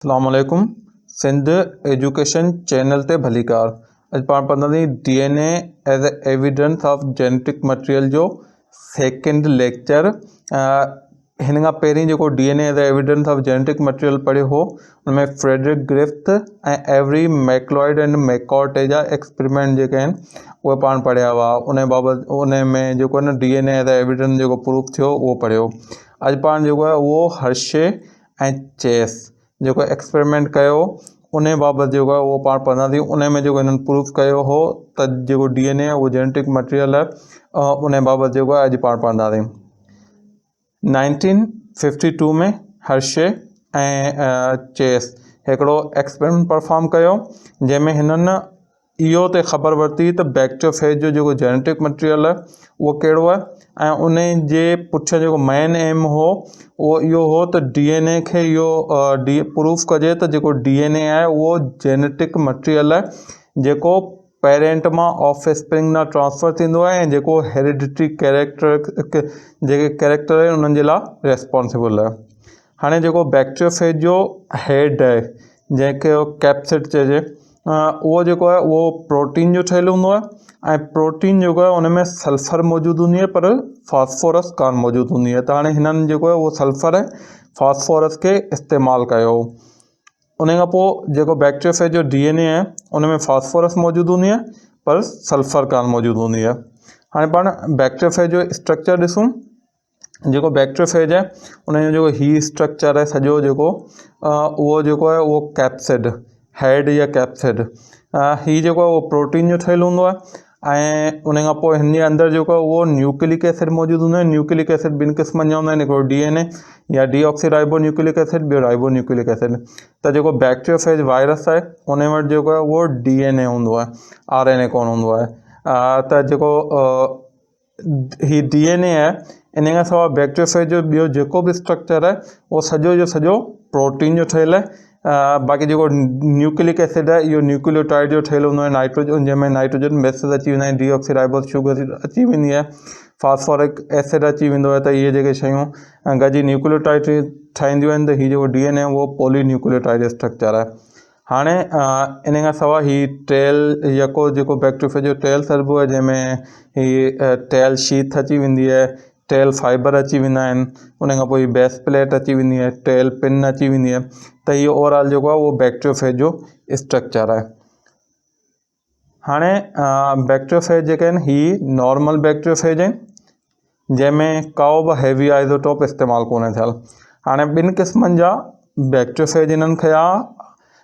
اسلام عليڪم Sindh education channel تي ڀليڪار اڄ پاڻ پڙهنداسين D N A as a evidence of genetic material جو سيڪنڊ ليڪچر هن کان پهرين جيڪو D N A as a evidence of genetic material پڙهيو هو ان ۾ Frederick Griffith ۽ Avery MacLeod and McCarty جا ايڪسپريمينٽ جيڪي آهن اهي پاڻ پڙهيا هئا ان بابت ان ۾ جيڪو آهي نه D N A as a evidence جيڪو پروف ٿيو اهو پڙهيو اڄ پاڻ جيڪو آهي اهو هرشي ۽ چيس جيڪو ايڪسپريمينٽ ڪيو ان بابت جيڪو آهي اهو پاڻ پڙهنداسين ان ۾ جيڪو هنن پروف ڪيو هو ته جيڪو ڊي اين اي اهو جينيٽڪ مٽيريل آهي ان بابت جيڪو آهي اڄ پاڻ پڙهنداسين 1952 ۾ هرشي ۽ چيس هڪڙو ايڪسپريمينٽ پرفارم ڪيو جنهن ۾ هنن اهو ته خبر ورتي ته بيڪٽيريوفيج جو جيڪو جينيٽڪ مٽيريل آهي اهو ڪهڙو آهي ۽ ان جي پٺيان جيڪو مين ايم هو اهو اهو هو ته ڊي اين اي کي اهو ڊي پروف ڪجي ته جيڪو ڊي اين اي آهي اهو جينيٽڪ مٽيريل آهي جيڪو پيرنٽ مان آف اسپرنگ ڏانهن ٽرانسفر ٿيندو آهي ۽ جيڪو هيريڊيٽري ڪيريڪٽر جيڪي ڪيريڪٽر آهن انهن جي لاء ريسپانسبل آهي هاڻي جيڪو بيڪٽيريوفيج جو هيڊ آهي جنهن کي ڪيپسڊ چئجي اهو جيڪو آهي اهو پروٽين جو ٺهيل هوندو آهي ۽ پروٽين جيڪو آهي ان ۾ سلفر موجود هوندي آهي پر فاسفورس ڪانه موجود هوندي آهي ته هاڻي هنن جيڪو آهي اهو سلفر ۽ فاسفورس کي استعمال ڪيو ان کان پوء جيڪو بيڪٽيريوفيج جو ڊي اين اي آهي ان ۾ فاسفورس موجود هوندي آهي پر سلفر ڪانه موجود هوندي آهي هاڻي پاڻ بيڪٽيريوفيج جو اسٽرڪچر ڏسون جيڪو بيڪٽريوفيج آهي ان جو جيڪو هي اسٽرڪچر آهي سڄو جيڪو اهو جيڪو آهي اهو ڪيپسڊ هيڊ يا ڪيپسڊ هي جيڪو آهي اهو پروٽين جو ٺهيل هوندو آهي ۽ ان کان پوء هن جي اندر جيڪو آهي اهو نيوڪليڪ ايسڊ موجود هوندو آهي نيوڪليڪ ايسڊ ٻن قسمن جا هوندا آهن هڪڙو ڊي اين اي يا ڊي آڪسي رائبو نيوڪليڪ ايسڊ ٻيو رائبو نيوڪليڪ ايسڊ ته جيڪو بيڪٽريوفيج وائرس آهي ان وٽ جيڪو آهي اهو ڊي اين اي هوندو آهي آر اين اي ڪونه هوندو آهي ته جيڪو هي ڊي اين اي آهي ان کان سواء بيڪٽيريوفيج جو ٻيو جيڪو به اسٽرڪچر آهي اهو سڄو جو سڄو پروٽين جو ٺهيل آهي باقي جيڪو نيوڪليڪ ايسڊ آهي اهو نيوڪليوٽائڊ جو ٺهيل هوندو آهي نائٽروجن جنهن ۾ نائٽروجن بيسز اچي ويندا آهن ڊي آڪسي رائبوز شوگر اچي ويندي آهي فاسفورڪ ايسڊ اچي ويندو آهي ته اهي جيڪي شيون گڏجي نيوڪليوٽائڊ ٺاهينديون آهن ته هي جيڪو ڊي اين اي اهو پولي نيوڪليوٽائڊ اسٽرڪچر آهي هاڻي ان کان سواء هي ٽيل يڪو جيڪو بيڪٽريوفيج جو ٽيل سڏبو آهي جنهن ۾ هي ٽيل شيٿ اچي ويندي آهي ٽيل فائبر اچي ويندا آهن ان کان پوء هي بيس پليٽ اچي ويندي آهي ٽيل پن اچي ويندي آهي ته هي اوور آل جيڪو آهي اهو بيڪٽريوفيج جو اسٽرڪچر آهي هاڻي بيڪٽريوفيج جيڪي آهن هي نارمل بيڪٽريوفيج آهن جنهن ۾ ڪو به هيوي آئزوٽوپ استعمال ڪونهي ٿيل هاڻي ٻن قسمن جا بيڪٽريوفيج هنن کيا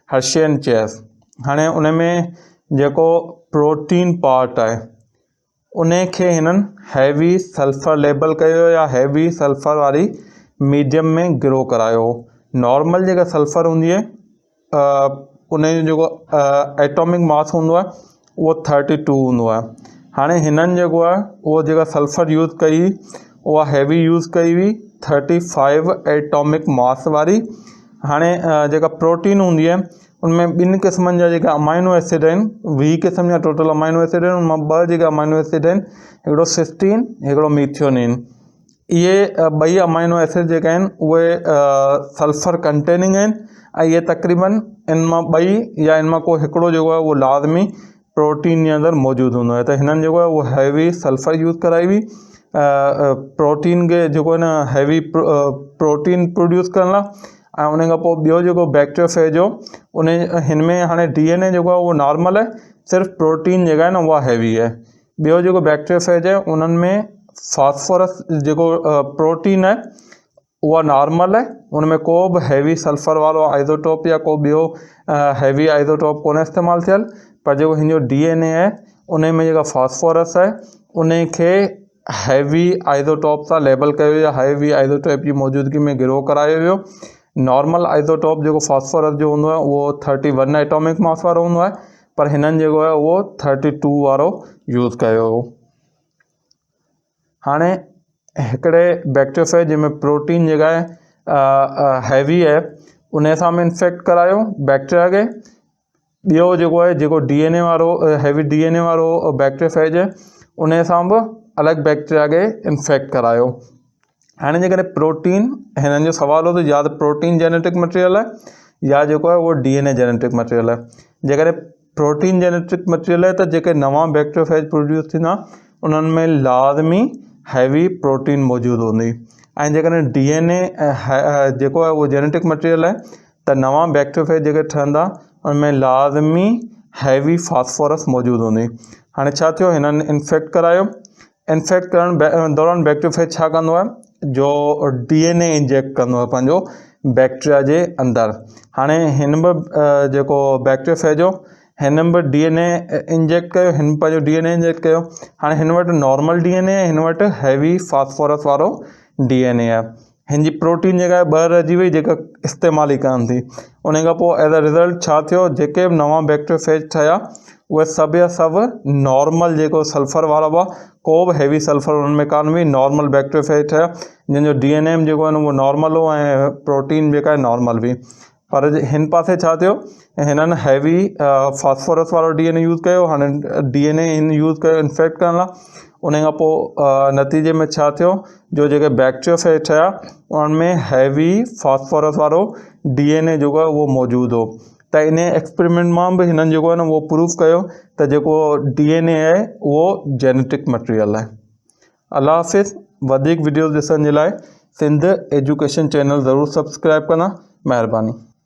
هرشين چيس هاڻي ان ۾ جيڪو پروٽين پارٽ آهي ان کي هنن هيوي سلفر ليبل ڪيو يا هيوي سلفر واري ميڊيم ۾ گرو ڪرايو نارمل جيڪا سلفر هوندي آهي ان جو جيڪو ايٽامڪ ماس هوندو آهي اهو ٿرٽي ٽو هوندو آهي هاڻي هنن جيڪو آهي اهو جيڪا سلفر يوز ڪئي اها هيوي يوز ڪئي هئي ٿرٽي فائيو ايٽامڪ ماس واري هاڻي جيڪا پروٽين هوندي آهي ان ۾ ٻن قسمن جا جيڪا امائنو ايسڊ آهن ويهه قسم جا ٽوٽل امائنو ايسڊ آهن ان مان ٻه جيڪا امائنو ايسڊ آهن هڪڙو سسٽين هڪڙو ميٿيونين اهي ٻئي امائنو ايسڊ جيڪي آهن اهي سلفر ڪنٽيننگ آهن ۽ اهي تقريبن ان مان ٻئي يا ان مان ڪو هڪڙو جيڪو آهي اهو لازمي پروٽين جي اندر موجود هوندو آهي ته هنن جيڪو آهي اهو هيوي سلفر يوز ڪرائي هئي پروٽين کي جيڪو آهي نه هيوي پروٽين پروڊيوس ڪرڻ لاء ۽ ان کان پوء ٻيو جيڪو بيڪٽريوفيج هو ان هن ۾ هاڻي ڊي اين اي جيڪو آهي اهو نارمل آهي صرف پروٽين جيڪا آهي نه اها هيوي آهي ٻيو جيڪو بيڪٽريوفيج آهي انهن ۾ فاسفورس جيڪو پروٽين آهي اها نارمل آهي ان ۾ ڪو به هيوي سلفر وارو آئزوٽوپ يا ڪو ٻيو هيوي آئزوٽوپ ڪونه استعمال ٿيل پر جيڪو هن جو ڊي اين اي آهي ان ۾ جيڪا فاسفورس آهي ان کي هيوي آئزوٽوپ سان ليبل ڪيو ويو هيوي آئزوٽوپ جي موجودگي ۾ گرو ڪرايو ويو نارمل آئزوٽوپ جيڪو فاسفورس جو هوندو آهي اهو ٿرٽي ون ايٽامڪ ماس وارو هوندو آهي پر هنن جيڪو آهي اهو ٿرٽي ٽو وارو يوز ڪيو هو هاڻي هڪڙي بيڪٽريوفيج جنهن ۾ پروٽين جيڪا آهي هيوي آهي ان سان به انفيڪٽ ڪرايو بيڪٽريا کي ٻيو جيڪو آهي جيڪو ڊي اين اي وارو هيوي ڊي اين اي وارو بيڪٽريوفيج آهي ان سان به الڳ بيڪٽريا کي انفيڪٽ ڪرايو هاڻي جيڪڏهن پروٽين هنن جو سوال هو ته يا ته پروٽين جينيٽڪ مٽيريل آهي يا جيڪو آهي اهو ڊي اين اي جينيٽڪ مٽيريل آهي. جيڪڏهن پروٽين جينيٽڪ مٽيريل آهي ته جيڪي نوان بيڪٽيريوفيج پروڊيوس ٿيندا انهن ۾ لازمي هيوي پروٽين موجود هوندي ۽ جيڪڏهن ڊي اين اي جيڪو آهي اهو جينيٽڪ مٽيريل آهي ته نوان بيڪٽيريوفيج جيڪي ٺهندا ان ۾ لازمي هيوي فاسفورس موجود هوندي. هاڻي ڇا ٿيو هنن انفيڪٽ ڪرايو انفيڪٽ ڪرڻ دوران بيڪٽيريوفيج ڇا ڪندو آهي جو ڊي اين اي انجيڪٽ ڪندو آهي پنهنجو بيڪٽيريا جي اندر هاڻي هن به جيڪو بيڪٽيريوفيج هو هن به ڊي اين اي انجيڪٽ ڪيو هن پنهنجو ڊي اين اي انجيڪٽ ڪيو هاڻي هن وٽ نارمل ڊي اين اي هن وٽ هيوي فاسفورس وارو ڊي اين اي آهي هن جي پروٽين جيڪا آهي ٻه رهجي وئي جيڪا استعمال ئي ڪانه ٿي ان کان پوء ايز اي رزلٽ ڇا ٿيو جيڪي به نوان بيڪٽيريوفيج ٺهيا اهي سڀ جا سڀ نارمل جيڪو سلفر وارا هئا ڪو به هيوي سلفر انهن ۾ ڪانه هئي نارمل بيڪٽيريوفيج ٺهيا جن جو ڊي اين اي جيڪو آهي اهو نارمل هو ۽ پروٽين جيڪا آهي نارمل هئي پر هن پاسي ڇا ٿيو هنن هيوي فاسفورس وارو ڊي اين اي يوز ڪيو هاڻي ڊي اين اي هن يوز ڪيو انفيڪٽ ڪرڻ لاء ان کان پوء نتيجي ۾ ڇا ٿيو جو جيڪي بيڪٽيريوفيج ٺهيا انهن ۾ هيوي فاسفورس وارو ڊي اين اي جيڪو آهي اهو موجود هو ته ان ايڪسپريمينٽ مان به هنن جيڪو آهي نه اهو پروف ڪيو ته جيڪو ڊي اين اي آهي اهو جينيٽڪ مٽيريل آهي الله حافظ وڌيڪ وڊيوز ڏسڻ جي لاء سنڌ ايجوڪيشن چينل ضرور سبسڪرائب ڪندا مهرباني.